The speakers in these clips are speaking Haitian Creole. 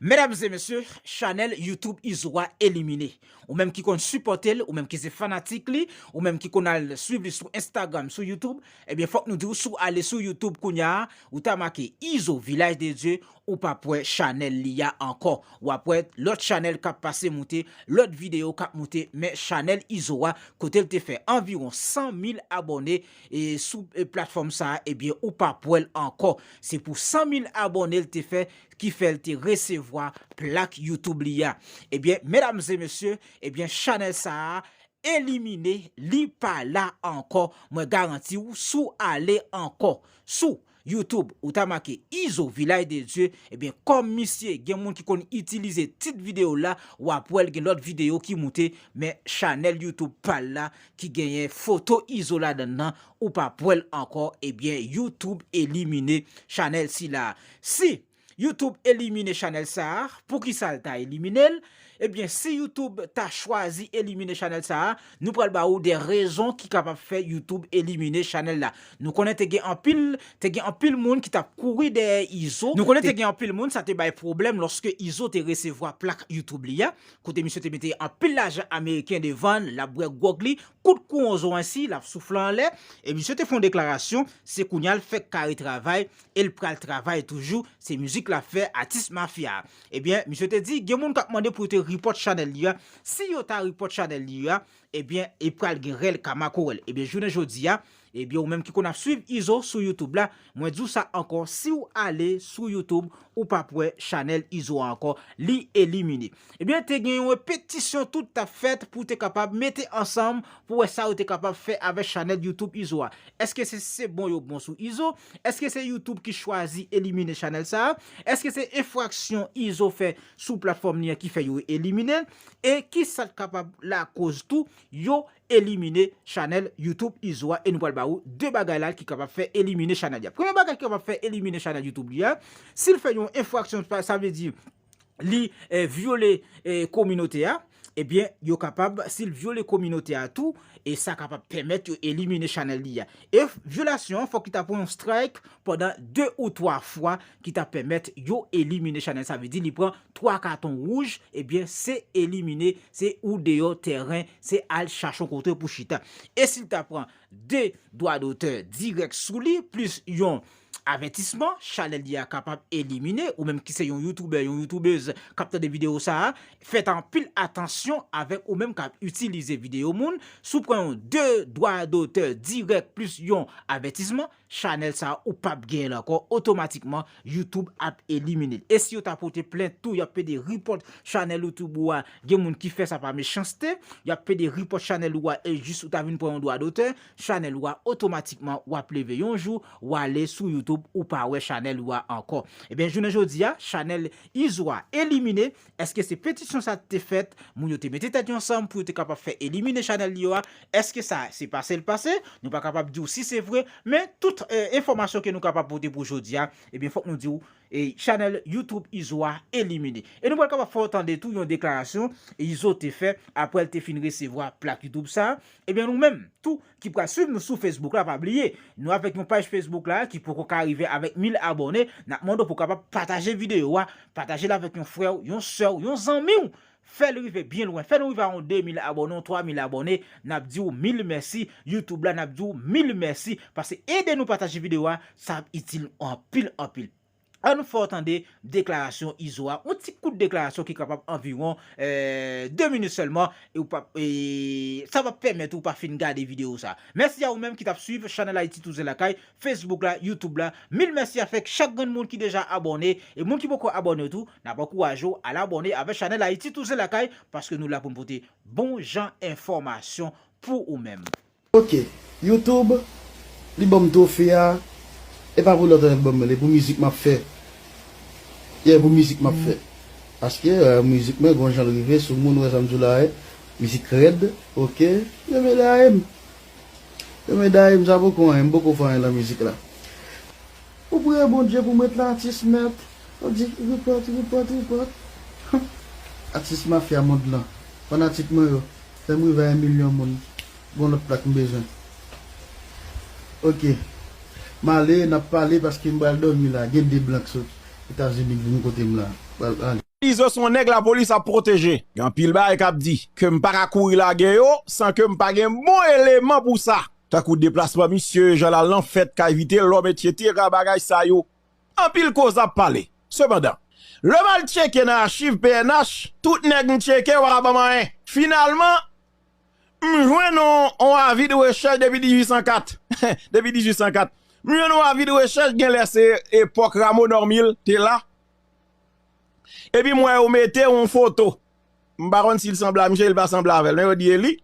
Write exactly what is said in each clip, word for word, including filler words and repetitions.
Medam e mesye, chanèl YouTube Izo a elimine. Ou menm ki konn sipòte l, ou menm ki se fanatik li, ou menm ki konn al swiv li sou Instagram, sou YouTube, ebyen, fòk nou di w, si w ale sou YouTube kounye a, ou ta make Izo Vilaj de Dye, ou p ap wè chanèl li a ankò. W ap wè lòt chanèl k ap pase moute, lòt videyo k ap moute, men chanèl Izo a, kote l te fè anviwon san mil abòne, e sou, e, platfòm sa a, ebyen, ou p ap wè l ankò. Se pou san mil abòne l te fè, ki fè l te resevwa plak YouTube li a. Ebyen, medam e mesye, ebyen, chanèl sa a elimine, li pa la ankò. Mwen garanti w, si w ale ankò sou YouTube, ou ta make Izo Vilaj de Dye, ebyen, kòm misye, gen moun ki konn itilize tit videyo la, w ap wè l gen lòt videyo ki moute, men chanèl YouTube pa l la, ki genyen foto Izo ladan l nan, ou p ap wè l ankò, ebyen, YouTube elimine chanèl sila. Si YouTube elimine chanèl sa a, poukisa l ta elimine l? Ebyen, si YouTube ta chwazi elimine chanèl sa a, nou pral ba ou de rezon ki kapab fè YouTube elimine chanèl la. Nou konnen te gen anpil, te gen anpil moun ki t ap kouri dèyè Izo. Nou konnen te gen anpil moun, sa te bay pwoblèm lòske Izo te resevwa plak YouTube li a, kote misye te mete anpil lajan ameriken devan l, l ap bwè gwòg li, kout kou yon zo ensi, l ap soufle anlè, e misye te fè yon deklarasyon, se kounye a l fèk ka retravay, e l pral travay toujou, se mizik l ap fè, atis mafya a. Ebyen, misye te di, gen moun k ap mande pou yo te report chanèl li a. Si yo ta report chanèl li a, ebyen, e pral gen rèl kama korèl. Ebyen, jounen jodi a, ebyen, ou menm ki konn ap swiv Izo sou YouTube la, mwen di w sa ankò, si w ale sou YouTube, ou p ap wè chanèl Izo a ankò, li elimine. Ebyen, te gen yon petisyon tou t ap fèt pou te kapab mete ansanm pou wè sa yo te kapab fè avèk chanèl YouTube Izo a. Èske se, se bon yo bon sou Izo? Èske se YouTube ki chwazi elimine chanèl sa a? Èske se enfraksyon Izo fè sou platfòm li an ki fè yo elimine l? E ki sa k kapab lakoz tou yo elimine chanèl YouTube Izo a? E nou pral ba ou de bagay la ki kapab fè elimine chanèl li a. Premye bagay ki kapab fè elimine chanèl YouTube li a, si l fè yon enfraksyon, sa, sa vle di li, eh, vyole, eh, kominote a, ebyen, yo kapab, si l vyole kominote a tou, e sa kapab pèmèt yo elimine chanèl li a. E vyolasyon an, fòk li ta pran yon strike pandan de ou twa fwa ki ta pèmèt yo elimine chanèl. Sa vle di li pran twa katon wouj, ebyen, se elimine, se ou deyò tèren, se al chache yon kote pou chita. E si l ta pran de dwa dotè dirèk sou li, plis yon avètisman, chanèl li a kapab elimine, ou menm ki se yon youtubè, yon youtubèz k ap tande videyo sa a, fèt anpil atansyon avèk ou menm k ap itilize videyo moun, si w pran yon de dwa dotè dirèk plis yon avètisman, chanèl sa a ou p ap genyen l ankò, otomatikman YouTube ap elimine l. E si yo ta pote plent tou, y ap pede report chanèl YouTube ou a, gen moun ki fè sa pa mechanste, y ap pede report chanèl ou a e jis ou ta vin pran yon dwa dotè, chanèl ou a otomatikman w ap leve yon jou, w ale sou YouTube, ou pa wè chanèl ou a ankò. Ebyen, jounen jodi a, chanèl Izo a elimine. Èske se petisyon sa te fèt, moun yo te mete tèt yo ansanm pou yo te kapab fè elimine chanèl li yo a? Èske sa se pase l pase? Nou pa kapab di w si se vre, men tout, eh, enfòmasyon ke nou kapab pote pou jodi a, ebyen, fòk nou di w, e chanèl YouTube Izo a elimine. E nou pral kapab fè w tande tou yon deklarasyon Izo te fè apre l te fin resevwa plak YouTube sa. Ebyen, nou menm tou ki pral swiv nou sou Facebook la, pa bliye, nou avèk yon paj Facebook la ki poko ka rive avèk mil abòne, n ap mande w pou w kapab pataje videyo a, pataje l avèk yon frè w, yon sè w, yon zanmi w. Fè l rive byen lwen, fè nou rive a yon de mil abòne, yon twa mil abòne, n ap di w mil mèsi. YouTube la, n ap di w mil mèsi, paske ede nou pataje videyo a, sa ap itil anpil, anpil. Ann fè w tande deklarasyon Izo a, yon ti kout deklarasyon ki kapab anviwon, eh, de minit sèlman, e w p ap, e sa p ap pèmèt ou pa fin gade videyo sa. Mèsi a ou menm ki t ap swiv chanèl Ayiti Touze Lakay, Facebook la, YouTube la. Mil mèsi avèk chak grenn moun ki deja abòne, e moun ki poko abòne tou, n ap ankouraje w al abòne avèk chanèl Ayiti Touze Lakay, paske nou la pou n pote bon jan enfòmasyon pou ou menm. Ok, YouTube, li ban m twofe a, e pa pou lòt anyen l ban m, li pou mizik m ap fè. Yeah, pou mizik m ap fè. Paske, eh, mizik mwen, gon jan l rive sou moun, wè sa m di w la, eh, mizik rèd, ok. Yo mele a m. Yo mele a m, sa poko anyen, m poko fè anyen nan mizik la. Ou priye Bondye pou m ret la, atis mèt. Ou di, report, report, report. Atis mafya mond lan. Fanatik mwen yo, fè m rive a yon milyon moun. Gon lòt plak m bezwen. Ok. M ale, n ap pale paske m pral dòmi la. Gen de blan k sot Etazini k vin kote m la. Pral ale. Izo se yon nèg lapolis ap pwoteje. Gen anpil bagay k ap di ke m pa ka kouri lage yo san ke m pa gen bon eleman pou sa. Tankou deplasman misye, jan l al nan fèt, kay Vitelòm, etsetera, bagay sa yo. Anpil koz ap pale. Sepandan, lè m al tcheke nan achiv P N H, tout nèg m tcheke yo pa ka ban m anyen. Finalman, m jwenn yon, yon avi de rechèch depi dizuit san kat. Depi dizuit san kat. M jwenn yon avi de rechèch, genlè se epòk Rameau Normil te la. Epi m wè yo mete yon foto. M pa konn si l sanble a misye, li pa sanble avè l, men yo di e li.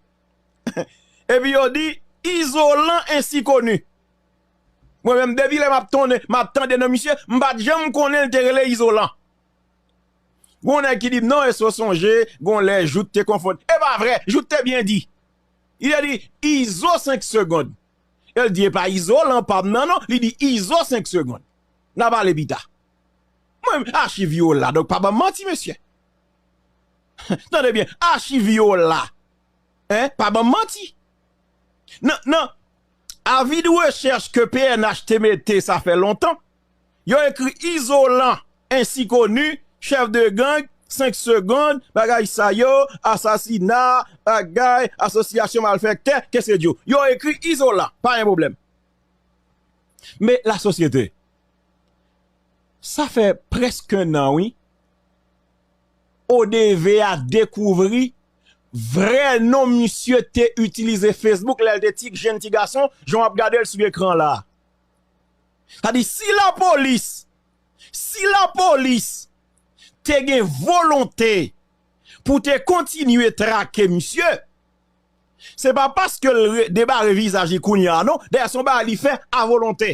Epi yo di, Izolan ensi koni. Mwen menm, depi lè m ap tonnen, m ap tande non misye, m pa t janm konnen l te rele Izolan. Gon nèg ki di m, "Non, èske w sonje, gon lè Jout te konfonn?" E pa vre, Jout te byen di. Li te di, "Izo senk segonn." E l di, "E pa Izolan pa m nan, non." Li di, "Izo senk segonn." N a pale pita. Mwen, achiv yo la, donk pa ban m manti, mesye. Tande byen, achiv yo la. Hein? Pa ban m manti. Nan, nan avi de rechèch ke P N H te mete, sa fè lontan, yo ekri Izolan, ensi koni, chèf de gang, senk segonn, bagay sa yo, asasina, bagay, asosyasyon malfèktè, ke se Dyo. Yo ekri Izolan, pa gen pwoblèm. Men lasosyete, sa fè prèske yon an, wi, ODV a dekouvri vrè non misye te itilize Facebook lè l te ti jenn ti gason, jan w ap gade l sou ekran la. Sa di, si lapolis, si lapolis te gen volonte pou te kontinye trake misye, se pa paske l re-, debare vizaj li kounye a, non. Dayè, se yon bagay li fè avolonte.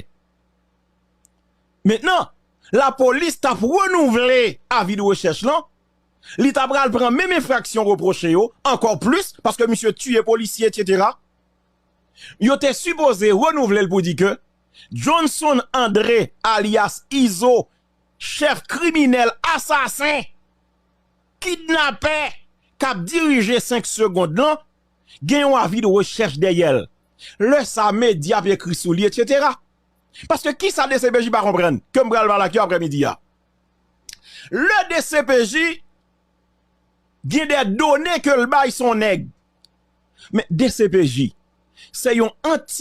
Mentnan, lapolis t ap renouvle avi de rechèch lan. Li ta pral pran menm enfraksyon repwoche yo, ankò plis, paske misye tiye polisye, etsetera. Yo te sipoze renouvle l pou di ke Johnson André, alyas Izo, chèf kriminèl, asasen, kidnapè k ap dirije senk segonn lan, gen yon avi de rechèch dèyè l. Lè sa, medya ap ekri sou li, etsetera. Paske kisa D C P J pa konprann ke m pral pale ak yo aprèmidi a? Lè D C P J gen de done ke l bay se yon nèg. Men D C P J, se yon anti